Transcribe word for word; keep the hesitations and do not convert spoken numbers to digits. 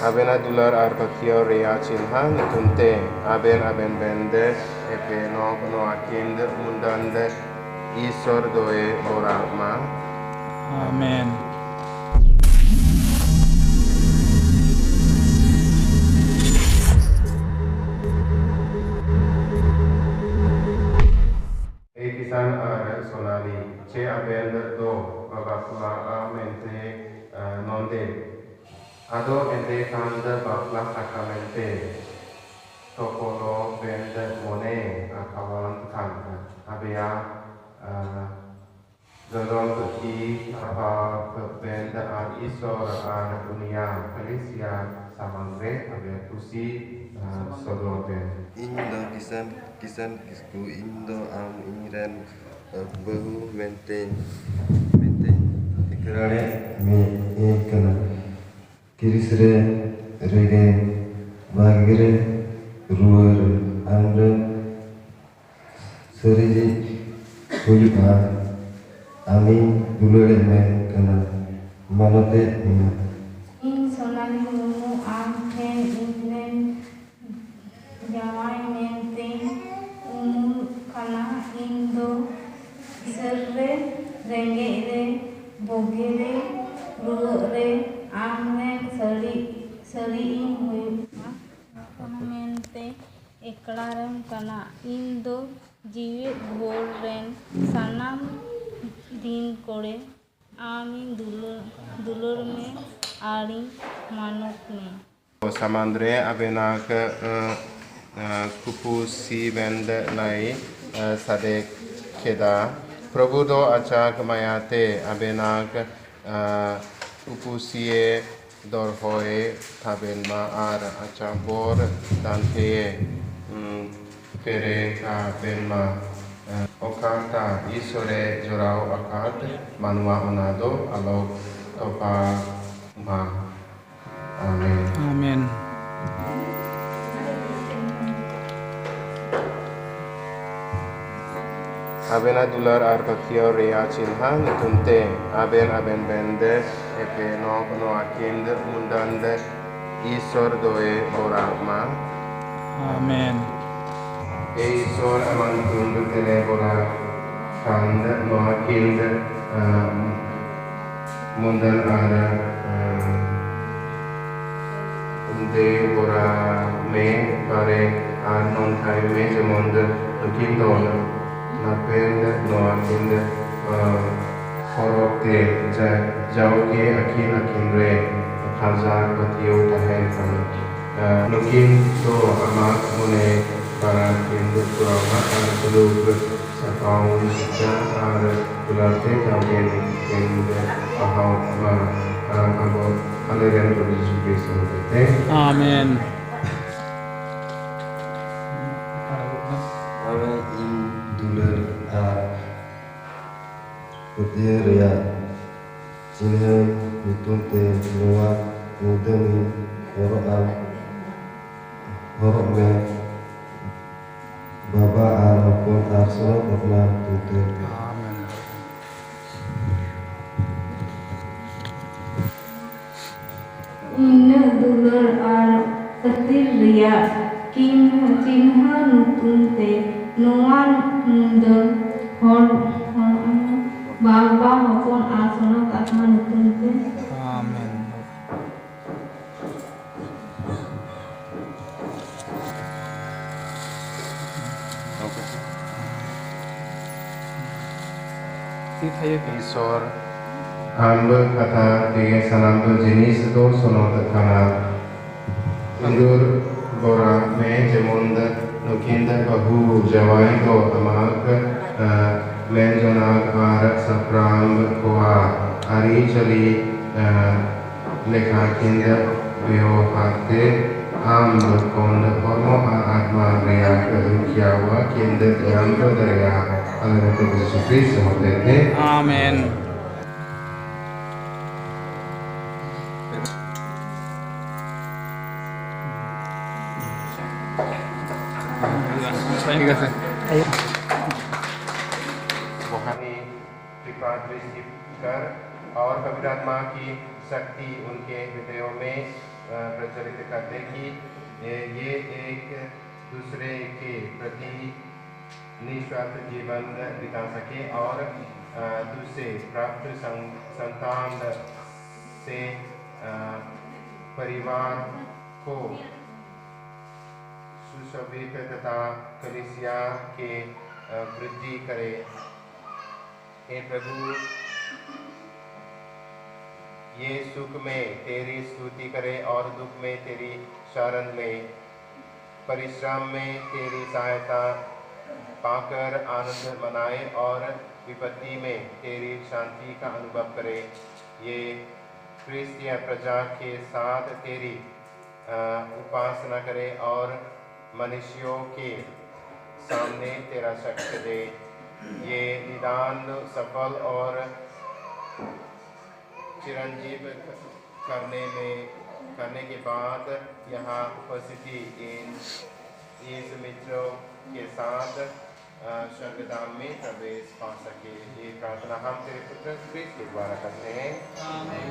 ᱟᱵᱮᱱᱟᱜ ᱫᱩᱞᱟᱹᱲ ᱟᱨ ᱯᱟᱹᱛᱭᱟᱹᱣ ᱨᱮᱭᱟᱜ ᱪᱤᱱᱦᱟᱹ ᱧᱩᱛᱩᱢ ᱛᱮ ᱟᱵᱮᱱ ᱟᱵᱮᱱ ᱵᱮᱱ ᱫᱮᱥ ᱮᱯᱮᱱᱚᱜ ᱱᱚᱣᱟ ᱠᱤᱱ ᱢᱩᱫᱟᱹᱱ ᱫᱮᱥ ᱤᱥᱚᱨ ᱫᱚᱭ ᱵᱚᱨᱟᱜ ᱢᱟ᱾ ᱟᱢᱮᱱ᱾ ᱮ ᱠᱤᱥᱟᱱ ᱟᱨ ᱥᱳᱱᱟᱞᱤ, ᱪᱮ ᱟᱵᱮᱱ ᱫᱚ ᱵᱟᱯᱞᱟᱜᱼᱟ ᱢᱮᱱᱛᱮ, ᱟ, ᱱᱚᱸᱰᱮ? ᱟᱫᱚ ᱮᱱᱛᱮ ᱠᱷᱟᱱ ᱫᱚ ᱵᱟᱯᱞᱟ ᱥᱟᱠᱟᱢᱮᱱᱛᱮ ᱛᱚᱯᱚᱞᱚᱜ ᱵᱮᱱ ᱢᱚᱱᱮ ᱟᱠᱟᱣᱟᱱ ᱠᱷᱟᱱ, ᱟᱵᱮᱭᱟᱜ, ᱟ, ᱜᱚᱱᱚᱝ ᱫᱚ ᱛᱤ ᱛᱷᱟᱯᱟ ᱵᱮᱱ ᱟᱨ ᱤᱥᱚᱨ ᱟᱨ ᱩᱱᱤᱭᱟᱜ ᱠᱟᱹᱞᱤᱥᱤᱭᱟ ᱥᱟᱢᱟᱝ ᱨᱮ ᱟᱵᱮ ᱠᱩᱥᱤ, ᱟ, ᱥᱚᱫᱚᱨ ᱵᱮᱱ᱾ ᱤᱧ ᱫᱚ ᱠᱤᱥᱟᱹᱱ, ᱠᱤᱥᱟᱹᱱ ᱠᱤᱥᱠᱩ, ᱤᱧ ᱫᱚ ᱟᱢ ᱤᱧ ᱨᱮᱱ, ᱟ, ᱵᱟᱹᱦᱩ ᱢᱮᱱᱛᱮᱧ, ᱢᱮᱱᱛᱮᱧ ᱤᱠᱨᱟᱲᱮᱫ ᱢᱮ, ᱮ ᱠᱟᱱᱟ᱾ ᱠᱤᱨᱤᱥ ᱨᱮ ᱨᱮᱜᱮ ᱵᱟᱜᱮ ᱨᱮ ᱨᱩᱣᱟᱹᱲ ᱟᱢᱨᱮ ᱥᱟᱹᱨᱤ ᱡᱤ ᱦᱩᱭᱩᱜᱼᱟ᱾ ᱟᱢᱤᱧ ᱫᱩᱞᱟᱹᱲᱮᱫ ᱢᱮ ᱠᱟᱱᱟ, ᱢᱟᱱᱚᱛᱮᱫ ᱢᱮᱭᱟ᱾ ᱤᱧ ᱥᱳᱱᱟᱞᱤ ᱢᱩᱨᱢᱩ ᱟᱢ ᱴᱷᱮᱱ ᱤᱧ ᱨᱮᱱ ᱡᱟᱶᱟᱭ ᱢᱮᱱᱛᱮᱧ ᱩᱢᱩᱞ ᱠᱟᱱᱟ᱾ ᱤᱧ ᱫᱚ ᱠᱤᱥᱟᱹᱬ ᱨᱮ, ᱨᱮᱸᱜᱮᱡ ᱨᱮ, ᱵᱩᱜᱤ ᱨᱮ, ᱨᱩᱣᱟᱹᱜ ᱨᱮ ᱟᱢ ᱨᱮᱱ ᱥᱟᱹᱲᱤ, ᱥᱟᱹᱲᱤ ᱤᱧ ᱦᱩᱭᱩᱜᱼᱟ ᱢᱮᱱᱛᱮ ᱮᱠᱲᱟᱨᱮᱢ ᱠᱟᱱᱟ᱾ ᱤᱧ ᱫᱚ ᱡᱤᱣᱮᱫ ᱵᱷᱳᱨ ᱨᱮᱱ ᱥᱟᱱᱟᱢ ᱫᱤᱱ ᱠᱚᱨᱮ ᱟᱢᱤᱧ ᱫᱩᱞᱟᱹᱲ, ᱫᱩᱞᱟᱹᱲ ᱢᱮ ᱟᱨᱤᱧ ᱢᱟᱱᱚᱛ ᱢᱮ᱾ ᱥᱟᱢᱟᱱ ᱨᱮ ᱟᱵᱮᱱᱟᱜ, ᱟᱸ, ᱟᱸ, ᱠᱩᱯᱩᱥᱤ ᱵᱮᱱ ᱞᱟᱹᱭ, ᱟᱸ, ᱥᱟᱰᱮ ᱠᱮᱫᱟ᱾ ᱯᱨᱚᱵᱷᱩ ᱫᱚ ᱟᱡᱟᱜ ᱢᱟᱭᱟᱛᱮ ᱟᱵᱮᱱᱟᱜ, ᱟᱸ, ᱠᱩᱯᱩᱥᱤᱭᱮ ᱫᱚᱨᱦᱚᱭ ᱛᱟᱵᱮᱱ ᱢᱟ ᱟᱨ ᱟᱡᱟᱜ ᱵᱚᱨ ᱫᱟᱱᱛᱮ, ᱩᱸ, ᱯᱮᱨᱮᱡ ᱠᱟᱵᱮᱱ ᱢᱟ᱾ ᱟᱸ, ᱚᱠᱟᱴᱟᱜ ᱤᱥᱚᱨᱮ ᱡᱚᱲᱟᱣ ᱟᱠᱟᱫ ᱢᱟᱱᱣᱟ ᱚᱱᱟ ᱫᱚ ᱟᱞᱚ ᱛᱚᱯᱟᱜ ᱢᱟ᱾ ᱟᱢᱮᱱ᱾ ᱟᱢᱮᱱ᱾ ᱟᱵᱮᱱᱟᱜ ᱫᱩᱞᱟᱹᱲ ᱟᱨ ᱯᱟᱹᱛᱭᱟᱹᱣ ᱨᱮᱭᱟᱜ ᱪᱤᱱᱦᱟᱹ ᱧᱩᱛᱩᱢ ᱛᱮ ᱟᱵᱮᱱ ᱟᱵᱮᱱ ᱵᱮᱱ ᱫᱮᱥ ᱮᱯᱮᱱᱚᱜ ᱱᱚᱣᱟ ᱠᱤᱱ ᱢᱩᱫᱟᱹᱱ ᱫᱮᱥ ᱤᱥᱚᱨ ᱫᱚᱭ ᱵᱚᱨᱟᱜ ᱢᱟ᱾ ᱟᱢᱮᱱ᱾ ᱮ ᱤᱥᱚᱨ, ᱟᱢᱟᱝ ᱧᱩᱛᱩᱢ ᱫᱚ ᱛᱮᱱᱮ ᱵᱚᱨᱟᱜ ᱠᱟᱱ ᱱᱚᱣᱟ ᱠᱤᱱ, ᱟᱸ, ᱢᱩᱫᱟᱹᱱ ᱟᱨ, ᱟᱸ, ᱫᱮ ᱵᱚᱨᱟ ᱢᱮ ᱵᱟᱨᱮ ᱟᱨ ᱱᱚᱝᱠᱟᱭ ᱢᱮ ᱡᱮᱢᱚᱱ ᱫᱚ ᱱᱩᱠᱤᱱ ᱫᱚ ᱱᱟᱯᱮᱱ ᱱᱚᱣᱟ ᱠᱤᱱ, ᱟᱸ, ᱦᱚᱨᱚᱜ ᱛᱮ ᱡᱟ-, ᱡᱟᱣᱜᱮ ᱟᱹᱠᱤᱱ ᱟᱹᱠᱤᱱ ᱨᱮ ᱠᱟᱡᱟᱠ ᱯᱟᱹᱛᱭᱟᱹᱣ ᱛᱟᱦᱮᱸ ᱠᱟᱱᱟ᱾ ᱟᱨ ᱱᱩᱠᱤᱱ ᱫᱚ ᱟᱢᱟᱜ ᱢᱚᱱᱮ ᱵᱟᱲᱟ ᱠᱤᱱ ᱫᱩᱠᱷᱩᱣᱟᱱᱟ ᱟᱨ ᱥᱩᱞᱩᱠ ᱥᱟᱯᱟᱣ ᱡᱟ ᱟᱨ ᱫᱩᱞᱟᱹᱲ ᱛᱮ ᱡᱟᱣᱜᱮ ᱠᱤᱱ ᱯᱟᱲᱦᱟᱣ ᱢᱟ᱾ ᱟᱨ ᱟᱵᱚ ᱟᱞᱮ ᱨᱮᱱ ᱯᱨᱚᱵᱷᱩ ᱡᱤᱥᱩ ᱠᱷᱨᱤᱥᱴ ᱦᱚᱛᱮᱛᱮ᱾ ᱟᱢᱮᱱ᱾ ᱟᱢᱮ ᱤᱧ ᱫᱩᱞᱟᱹᱲ ᱟᱨ ᱯᱟᱹᱛᱭᱟᱹᱣ ᱨᱮᱭᱟᱜ ᱪᱤᱱᱦᱟᱹ ᱧᱩᱛᱩᱢ ᱛᱮ ᱱᱚᱣᱟ ᱢᱩᱫᱟᱹᱢᱤ ᱦᱚᱨᱚᱜ ᱟᱢ, ᱦᱚᱨᱚᱜ ᱢᱮ, ᱵᱟᱵᱟ ᱟᱨ ᱦᱚᱯᱚᱱ ᱟᱨ ᱥᱚᱱᱚᱛ ᱟᱯᱱᱟᱨ ᱧᱩᱛᱩᱢ ᱛᱮ᱾ ᱟᱢᱮᱱ᱾ ᱤᱱᱟᱹᱜ ᱫᱩᱞᱟᱹᱲ ᱟᱨ ᱠᱷᱟᱹᱛᱤᱨ ᱨᱮᱭᱟᱜ ᱪᱤᱱᱦᱟᱹ, ᱪᱤᱱᱦᱟᱹ ᱧᱩᱛᱩᱢ ᱛᱮ ᱱᱚᱣᱟ ᱢᱩᱫᱟᱹ ᱦᱚᱲ, ᱦᱚᱲ ᱵᱟᱵᱟ, ᱦᱚᱯᱚᱱ ᱟᱨ ᱥᱚᱱᱚᱛ ᱟᱛᱢᱟ ᱧᱩᱛᱩᱢ ᱛᱮ᱾ ᱟᱢᱮᱱ᱾ ᱤᱥᱚᱨ, ᱟᱢ ᱠᱟᱛᱷᱟ ᱛᱮᱜᱮ ᱥᱟᱱᱟᱢ ᱡᱤᱱᱤᱥ ᱫᱚ ᱥᱚᱱᱚᱛ ᱠᱟᱱᱟ᱾ ᱟᱸᱫᱩᱨ ᱵᱚᱨᱟ ᱢᱮ ᱡᱮᱢᱚᱱ ᱫᱚ ᱱᱩᱠᱤᱱ ᱫᱚ ᱵᱟᱹᱦᱩ ᱡᱟᱶᱟᱭ ᱫᱚ ᱟᱢᱟᱜ, ᱟᱸ, ᱢᱮᱱ ᱡᱚᱱᱟᱜ ᱟᱨ ᱥᱟᱯᱲᱟᱣ ᱠᱚᱣᱟ ᱟᱹᱨᱤᱪᱟᱹᱞᱤ, ᱟᱸ, ᱞᱮᱠᱷᱟ ᱠᱤᱱ ᱫᱚ ᱵᱮᱣᱦᱟᱨ ᱛᱮ ᱟᱢ ᱫᱚ ᱠᱷᱚᱱ ᱫᱚ ᱦᱚᱲᱢᱚ ᱟᱨ ᱟᱛᱢᱟ ᱨᱮᱭᱟᱜ ᱨᱩᱠᱷᱤᱭᱟᱹᱣᱟ ᱠᱤᱱ ᱫᱚ ᱧᱟᱢ ᱫᱚ ᱫᱟᱲᱮᱭᱟᱜᱼᱟ᱾ ᱟᱞᱮ ᱫᱚ ᱯᱨᱚᱵᱷᱩ ᱡᱤᱥᱩ ᱠᱷᱨᱤᱥᱴ ᱦᱚᱛᱮᱛᱮ᱾ ᱟᱢᱮᱱ᱾ ᱴᱷᱤᱠ ᱟᱪᱷᱮ। বহানি কৃপা দৃষ্টি কর, और पवित्र आत्मा की शक्ति उनके हृदयों में प्रचलित कर दे कि ये एक दूसरे के प्रति निस्वार्थ जीवन बिता सके और तुझसे प्राप्त संतान से परिवार को सुशोभित तथा कलीसिया के वृद्धि करे। हे प्रभु, ये सुख में तेरी स्तुति करे और दुख में तेरी शरण ले, परिश्रम में तेरी सहायता पाकर आनंद मनाए और विपत्ति में तेरी शांति का अनुभव करे। ये क्रिस्तीय प्रजा के साथ तेरी उपासना करे और मनुष्यों के सामने तेरा शक्ति दे। ये निदान सफल और चिरंजीव करने में करने के बाद यहाँ उपस्थिति इन इस मित्रों के साथ स्वर्गधाम में प्रवेश पा सके। ये प्रार्थना हम तेरे पुत्र क्रिस्त के द्वारा करते हैं। आमीन।